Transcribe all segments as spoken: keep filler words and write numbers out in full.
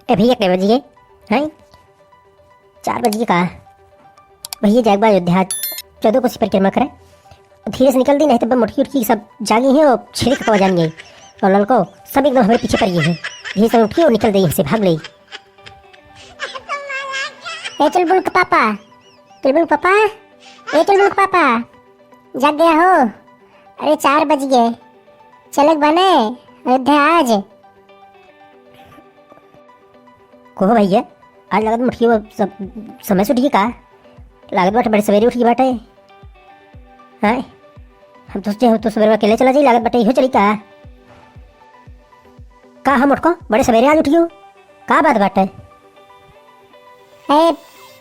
ए भैया, कै बज गए? हैं? चार बज गए का? भैया, जाए बा अयोध्या, चौदह कोसी परिक्रमा करे। धीरे से निकल दी, नहीं तो मोटकी उटकी सब जागी हैं और छेदी काका जान गई। और ललको सब एकदम हमरे पीछे पड़ गए हैं। धीरे से उठी और निकल दी यहाँ से, भाग ले। ए चुलबुल के पापा, चुलबुल के पापा, ए चुलबुल के पापा, जाग गया हो? अरे, चार बज गए, चलक बने अयोध्या आज। कहो भैया, आज लागत मुठियो सब समय से उठिए का? लागत बाटे बड़े सवेरे उठिए बाटे। हाँ, हम तो सोचे हो तो सवेरे अकेले चला जाई, लागत बाटे इहो चली का? का हम उठको बड़े सवेरे आज उठियो? का बात बाटे? ए,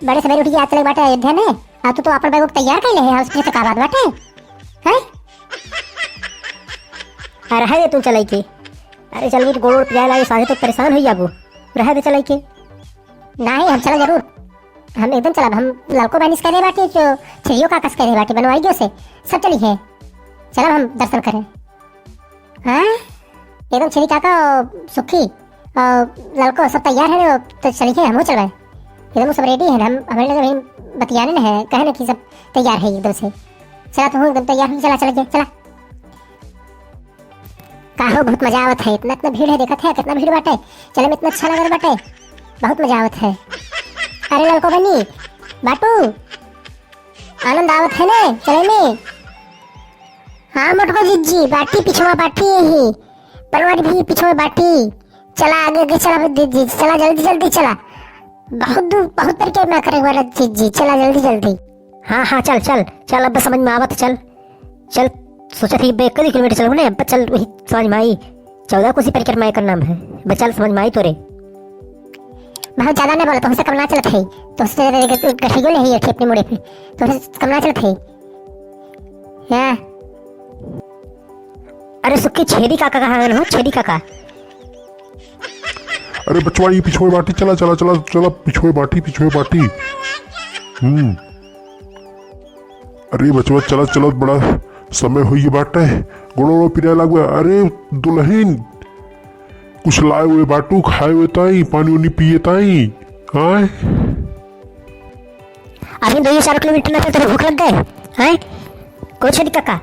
बड़े सवेरे उठिए आज चले बाटे अयोध्या में। आ तू तो अपन बैग तैयार कर ले है, उसके से का बात बाटे? हैं? अरे रहे दे तू चलाई के। अरे चल, गोड़ वोड़ पिराए लागे, साझे तो परेशान हो जाबो। रहे दे चलाई के। नहीं, हम चला जरूर। हम एकदम चलब। हम ललको बहनिस कह रहे बाटी, जो छेदियो काकस कह रहे बाटी, बनवाइयो से। सब चली है। चलब हम दर्शन करें। हाँ? एकदम छेदी काका और सुखी और ललको सब तैयार है, तो चली है, हम हो चलबे। एकदम सब ready है, हम, हमें लगे वहीं बतियाने न है, कहे न कि सब तैयार है एकदम से। चला, तू एकदम तैयार हो, चला, चला, चला। का हो, बहुत मजा आवत है, इतना, इतना भीड़ है, देखत है, कितना भीड़ बाटे, चले में इतना अच्छा लगत बाटे, बहुत मजा आवत है। अरे ललको बनी, बाटू, आनंद आवत है ने, चले में। हाँ मोटको जिज्जी, बाटी पिछवा बाटी यही, पनवारी भी पिछवा बाटी, चला आगे, आगे चला जिज्जी, चला जल्दी, जल्दी चला, बहुत दूर, बहुत परिक्रमा करे वाला जिज्जी, चला जल्दी, जल्दी। हाँ, हाँ, चल, चल, चल, अब समझ में आवत, चल। चल, सोचत ही बे, कई किलोमीटर चलबो ने, अब चल, वही समझ में आई, चौदह कोसी परिक्रमा एकर नाम है। बे चल, समझ में आई तोरे। बहुत ज्यादा ना बोला, तुमसे कम ना चलत है, तुमसे गठियो ले है अपने मुड़े पे, तुमसे कम ना चलत है। हाँ। अरे सुखी, छेदी काका कहाँ गए हो? छेदी काका। अरे बचवा, ई पिछवे बाटी, चला, चला, चला, चला, पिछवे बाटी, पिछवे बाटी। हम्म। अरे बचवा, चलत चलत बड़ा समय होइए बाटे, गोड़ो वोड़ो पिराए लागबे। अरे दुलहिन, कुछ लाए हुए बाटू, खाए हुए ताई, पानी उनी पिए ताई। हाँ। अभी दो चार किलोमीटर ना चलते भूख लग गए। हैं? कुछ नहीं काका,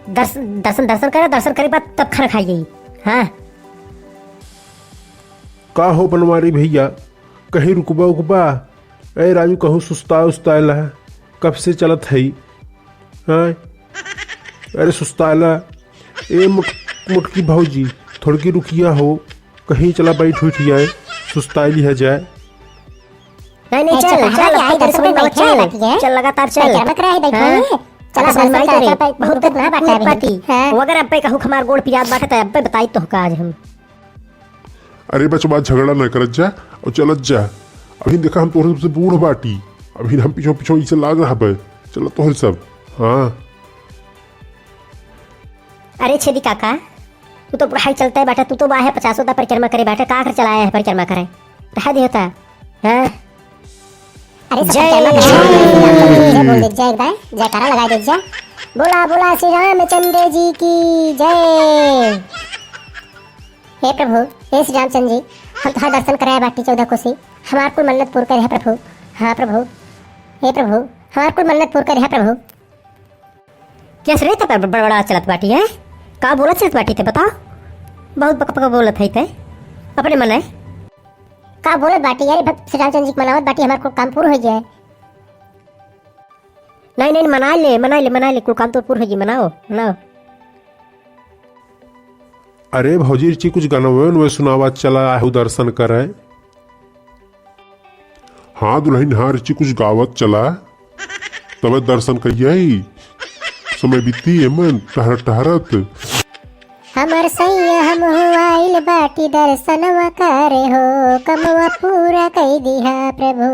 दर्शन, दर्शन, दर्शन करे, दर्शन करे बाद तब खाना खाइए। हाँ। का हो बनवारी भैया, कहीं रुकबा उकबा? ए राजू, कहूँ सुस्ता उस्ताए ला, कब से चलत है? हाँ? अरे सुस्ताए ला। ए मोट-, मोटकी भौजी, थोड़की रुकिया हो, कहीं चला बैठ उठ जाए, सुस्ताए लिहा जाए। नहीं, नहीं, ए, चल, चल, चल, अब तो दर्शन में बैठे हैं, चल, बैठ गए। चल, लगातार चल। चल, चल, बैठ हाँ। गए। चला, बस, बस, चल, चल, चल, बहुत बहुत ना बात है अभी। हाँ। वो अगर अब पे कहूँ हमार गोड़ पिरात बाटे, तो अब पे बताई तो का आज हम। अरे बचवा, झगड़ा ना करत जा और चलत जा। अभी देखा, हम तोहरे सबसे बूढ़ बाटी, अभी हम पीछो पीछो इसे लाग रहबे। चला तोहरे सब। हाँ। अरे छेदी काका, तू तो बुढ़ाई चलते बाटे, तू तो बाहे पचासों दा परिक्रमा करे बाटे, का कर चलाया है परिक्रमा करे? रहा दे होता। हाँ? अरे सब जय। जय बोल दे, जय एक बार, जयकारा लगा दे, जय। बोला, बोला श्री रामचंद्र जी की जय। हे प्रभु, हे श्री रामचंद्र जी, हम तोहार दर्शन कराए बाटी चौदह कोसी, हमार कुल मन्नत पूर करे है प्रभु। हाँ प्रभु, हे प्रभु, हमार कुल मन्नत पूर करे है प्रभु। क्या रे, ते बड़बड़ा चलत बाटी है? का बोलत चलत बाटी ते बताओ? बहुत बक बक बोलत है ते अपने मने। का बोलत बाटी? अरे भक्त श्री रामचंद्र जी के मनावत बाटी, हमार कुल काम पूर हो गया है। नहीं, नहीं, मना ले, मना ले, मना ले, कुल काम तो पूर हो गई, मनाओ, मनाओ। अरे भौजी, ची कुछ गाना वे, वे सुनावा, चला आहू दर्शन करे। हाँ दुलहिन, हाँ रिची, कुछ गावत चला, तबे दर्शन करिए। समय बीती एमन टहरत टहरत। हमर सैया हमहू आइल बाटी दर्शनवा करे हो, कमवा पूरा कई दिहा प्रभु।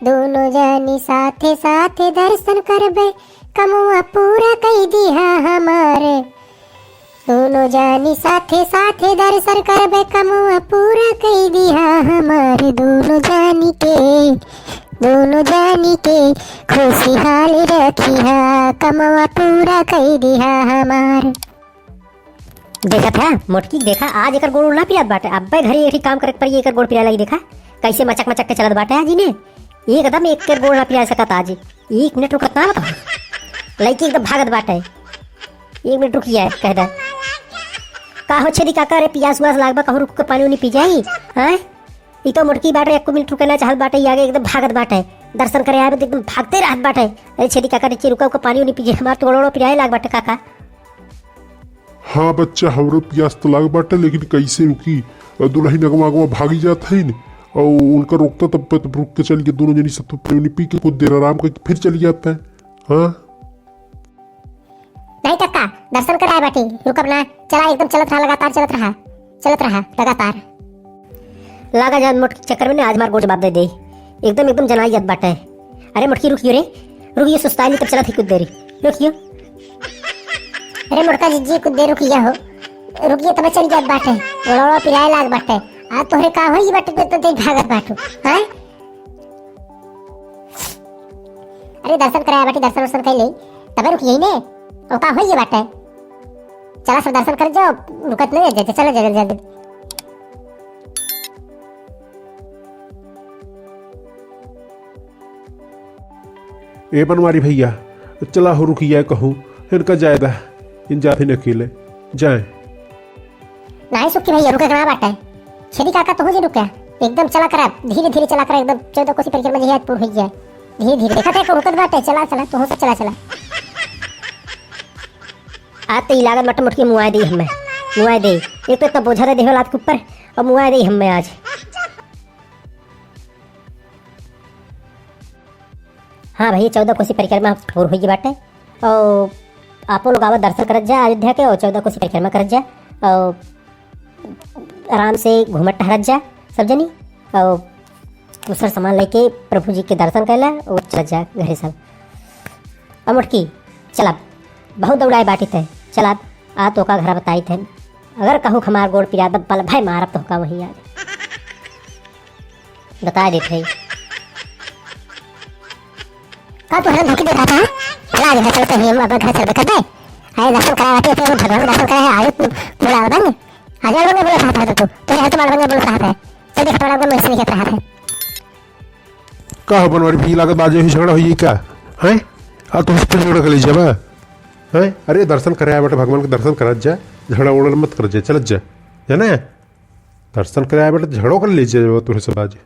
दोनों जानी साथे साथे दर्शन करबे, कमवा पूरा कई दिहा हमारे। दोनों जानी साथे साथे दर्शन करबे, कमवा पूरा कई दिहा हमार। दोनों जानी के, दोनों जानी के खुशहाल रखिहा, कमवा पूरा कई दिहा हमार। देखत है मोटकी, देखा, आज एकर गोड़ ना पिरात बाटे। अब्बे घरी एक ही काम करे के पड़ी, एकर गोड़ पिराए लागी। देखा कैसे मचक मचक के चलत बाटे आज इने, एकदम एकर गोड़ ना पिराए सकत आज। एक मिनट रुकत ना बताओ, लड़की एकदम भागत बाटे। एक मिनट रुकिया, कह दे। का हो छेदी काका रे, पियास उआस लाग बा, कहूँ रुक के पानी उनी पी जाई? हैं? ई तो मोटकी बाटे, एको मिनट रुके ना चाहत बाटे, ई आगे एकदम भागत बाटे। दर्शन करे आए बा तो एकदम भागते रहत बाटे। अरे छेदी काका, नीचे रुका, उका पानी उनी पी जाई, हमार तो गोड़वा पिराए लाग बाटे काका। हाँ बच्चा, हमरो पियास तो लाग बाटे, लेकिन कैसे रुकी? और दुल्हन अगवा अगवा भागी जात है न, और उनका रोकता तब पे तब रुक के चल गए दोनों जनी सब, तो पानी उनी पी के कुछ देर आराम करके फिर चली जाता है। हाँ। नहीं काका, दर्शन कराए बाटी, रुकब ना, चला एकदम चलत रहा, लगातार चलत रहा, चलत रहा लगातार। लागा जान मोटकी चक्कर में ना आज मार गोड़ जवाब दे दे, एकदम एकदम जनाई जात बाटे। अरे मोटकी रुकियो रे, रुकियो, सुस्ताई ली तब चलत ही कुछ देरी, रुकियो। अरे मोटका जीजी कुछ देर रुकिया हो, रुकियो तब चल जात बाटे, गोड़वा पिराए लाग बाटे। आज तोहरे का होई बाटे तो, तो, तो भागत बाटू, हैं? अरे दर्शन कराया बाटी, दर्शन वर्शन कर ले, तबे रुक यही ने। ओ का होइए बाटे? चला सब दर्शन कर जाओ, रुकत नहीं है, जल्दी चला जल्दी जल्दी। ए बनवारी भैया, चला हो रुकिया कहूँ, इनका जायदा, इन जात ही अकेले जाए। नाही सुखी भैया, रुके के ना बाटे। छेदी काका, तोहू जी रुके। एकदम चला करा, धीरे धीरे चला करा, एकदम चौदह कोसी परिक्रमा जी आज पूर होई जाए। धीरे धीरे। देखत है, रुकत बाटे, चला, चला, तोहू से चला, चला। आज तो ई लागत बाटे मोटकी मुआए देई हमें, मुआए देई। एक तो इतना बोझा दे देवे लात के ऊपर, और मुआए देई हमें आज। हाँ भैया, चौदह कोसी परिक्रमा पूर होई बाटे। और आपो लोग आवा दर्शन करत जा अयोध्या के, और चौदह कोसी परिक्रमा करत जा, और आराम से घूमत टहरत जा सब जनी, और दूसर सामान लेके प्रभु जी के दर्शन कैला, और चलत जा घरे सब। और मोटकी, चला, बहुत दौड़ाए बाटी थे, चला, आ तोका घर बताई थे, अगर कहूँ हमार गोड़ पिरात बा, पल भाई मारब तोका वहीं आज। बता देत है। का तू हरन धोखी देता था? चला, आज घर चलते हैं, हम अपने घर चलते कर दे। अरे, दर्शन करा आते थे, भगवान के दर्शन करा है, आगे तू बोला बंद। आज और बंद बोला था तू। तो यहाँ तो मार बंद बोला था। चल, देख, थोड़ा बंद ऐसे नहीं कहता है। का हो बनवारी भी लागत, आज यही झगड़ा होई का? हैं? आ तो उस पर झगड़ा कर लीजिए बा। हैं? अरे, दर्शन करे आए बेटा, भगवान के दर्शन करत जा, झगड़ा उगड़ा मत कर जा, चलत जा, जाना है? दर्शन करे आए बेटा, झगड़ो कर लीजिए बा, तुझे सब आज।